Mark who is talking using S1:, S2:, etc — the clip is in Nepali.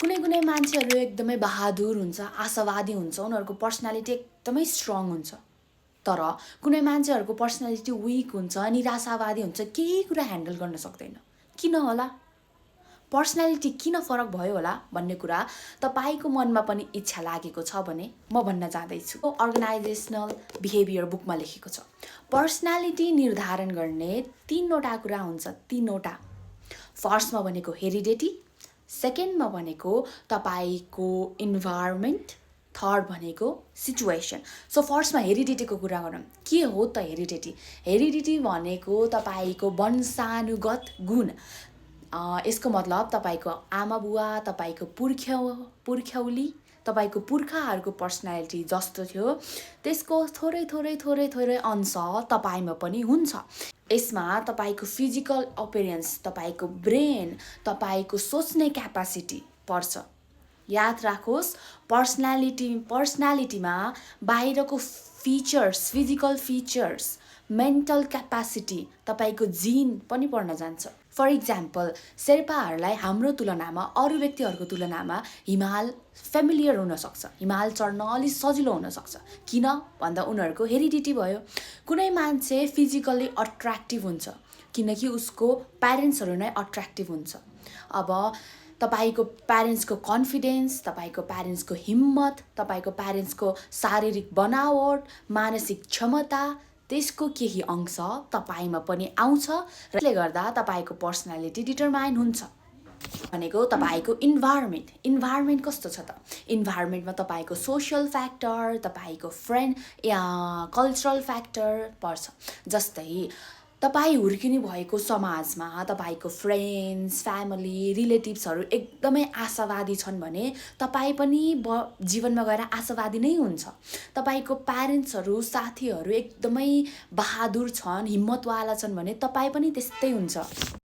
S1: कुनै कुनै मान्छेहरू एकदमै बहादुर हुन्छ, आशावादी हुन्छ, उनीहरूको पर्सनालिटी एकदमै स्ट्रङ हुन्छ। तर कुनै मान्छेहरूको पर्सनालिटी विक हुन्छ, निराशावादी हुन्छ, केही कुरा ह्यान्डल गर्न सक्दैन। किन होला? पर्सनालिटी किन फरक भयो होला भन्ने कुरा तपाईँको मनमा पनि इच्छा लागेको छ भने म भन्न जाँदैछु। अर्गनाइजेसनल बिहेभियर बुकमा लेखेको छ, पर्सनालिटी निर्धारण गर्ने 3वटा कुरा हुन्छ, 3वटा। फर्स्टमा भनेको हेरिडिटी, सेकेन्डमा भनेको तपाईँको इन्भाइरोमेन्ट, थर्ड भनेको सिचुएसन। सो फर्स्टमा हेरिडिटीको कुरा गरौँ। के हो त हेरिडिटी? हेरिडिटी भनेको तपाईँको वंशानुगत गुण। यसको मतलब तपाईँको आमा बुवा, तपाईँको पुर्ख्यौली, तपाईँको पुर्खाहरूको पर्सनालिटी जस्तो थियो त्यसको थोरै थोरै थोरै थोरै अंश तपाईँमा पनि हुन्छ। यसमा तपाईँको फिजिकल अपियरेन्स, तपाईँको ब्रेन, तपाईँको सोच्ने क्यापासिटी पर्छ। याद राखोस्, पर्सनालिटीमा बाहिरको features, physical features, mental capacity, तपाईँको जिन पनि पर्न जान्छ। फर इक्जाम्पल, शेर्पाहरूलाई हाम्रो तुलनामा, अरू व्यक्तिहरूको तुलनामा हिमाल फेमिलियर हुनसक्छ, हिमाल चढ्न अलि सजिलो हुनसक्छ। किन भन्दा उनीहरूको हेरिडिटी भयो। कुनै मान्छे फिजिकल्ली अट्र्याक्टिभ हुन्छ किनकि उसको प्यारेन्ट्सहरू नै अट्र्याक्टिभ हुन्छ। अब तपाईँको प्यारेन्ट्सको कन्फिडेन्स, तपाईँको प्यारेन्ट्सको हिम्मत, तपाईँको प्यारेन्ट्सको शारीरिक बनावट, मानसिक क्षमता, त्यसको केही अंश तपाईँमा पनि आउँछ र त्यसले गर्दा तपाईँको पर्सनालिटी डिटरमाइन हुन्छ। भनेको तपाईँको इन्भाइरोमेन्ट कस्तो छ त? इन्भाइरोमेन्टमा तपाईँको सोसियल फ्याक्टर, तपाईँको कल्चरल फ्याक्टर पर्छ। जस्तै तपाईँ हुर्किनु भएको समाजमा तपाईँको फ्रेन्ड्स, फ्यामिली, रिलेटिभ्सहरू एकदमै आशावादी छन् भने तपाईँ पनि जीवनमा गएर आशावादी नै हुन्छ। तपाईँको प्यारेन्ट्सहरू, साथीहरू एकदमै बहादुर छन्, हिम्मतवाला छन् भने तपाईँ पनि त्यस्तै हुन्छ।